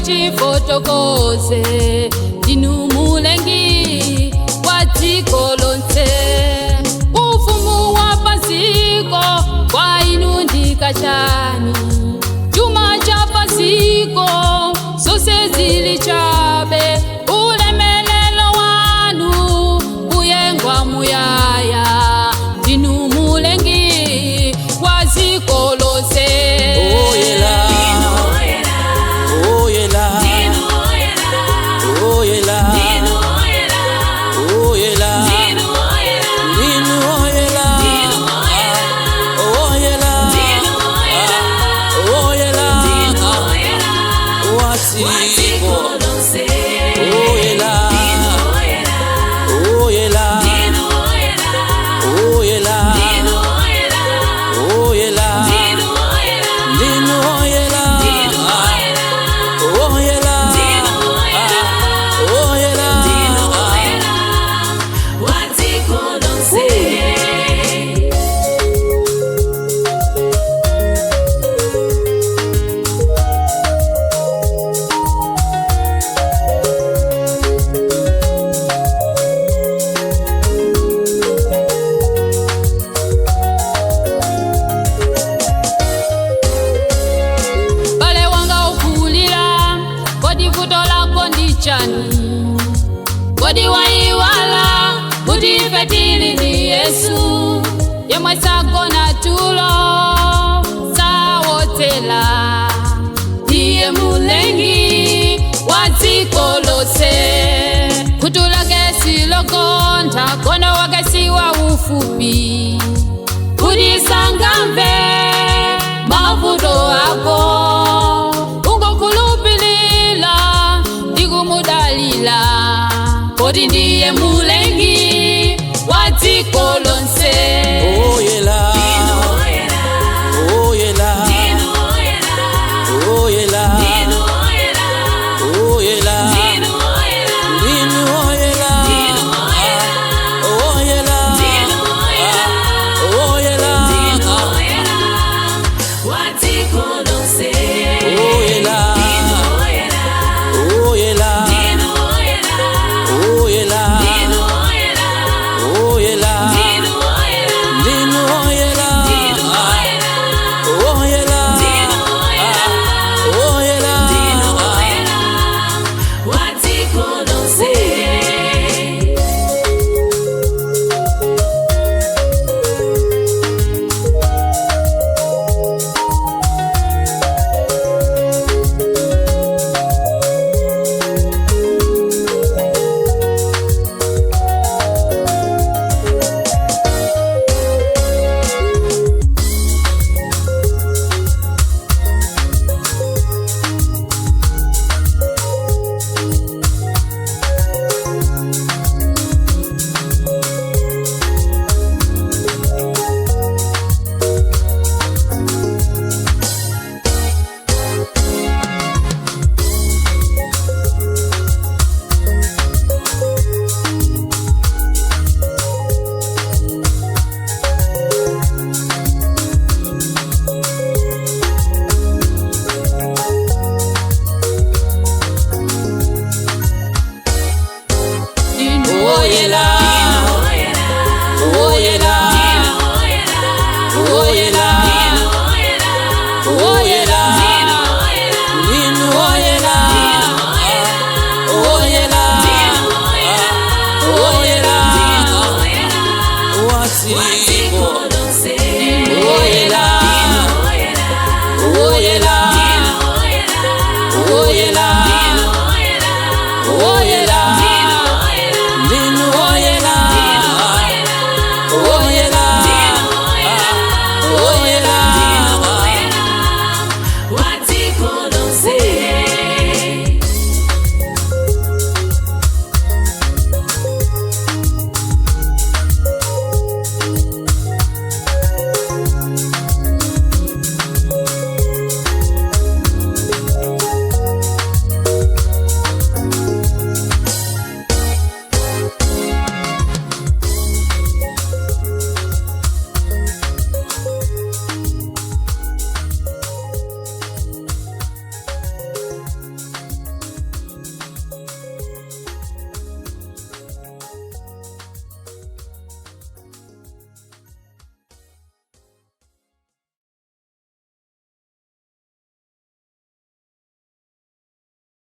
Tingachifotokoze ndinu mulengi wa dziko lonse. Ufumu wa paziko kwa inu ndikachani, chuma cha paziko zonse zili chabe. Ulemelelo wanu kuyengwa muyaya, ndinu mulengi wa dziko lonse. Oyela, oyela, oyela, oyela, ndinu oyela, oyela, oyela, watiko, oyela, oyela, oyela, oyela, ndinu oyela, oyela, oyela. Bale wanga ukulira, kodi vuto lako ndi chani? Kodi waiwala kuti ife tili ndi Yesu, yemwe sagona tulo, sawodzera? Ndiye mulengi wa dziko lonse. Khutu lake silogontha, mkono wake siwa ufupi kuti sangamve mavuto ako. Ungokhulupilira ndi kumudalira, poti ndiye mulengi wa dziko lonse. Oyela, oyela, oyela, oyela, ndinu oyela, oyela, oyela.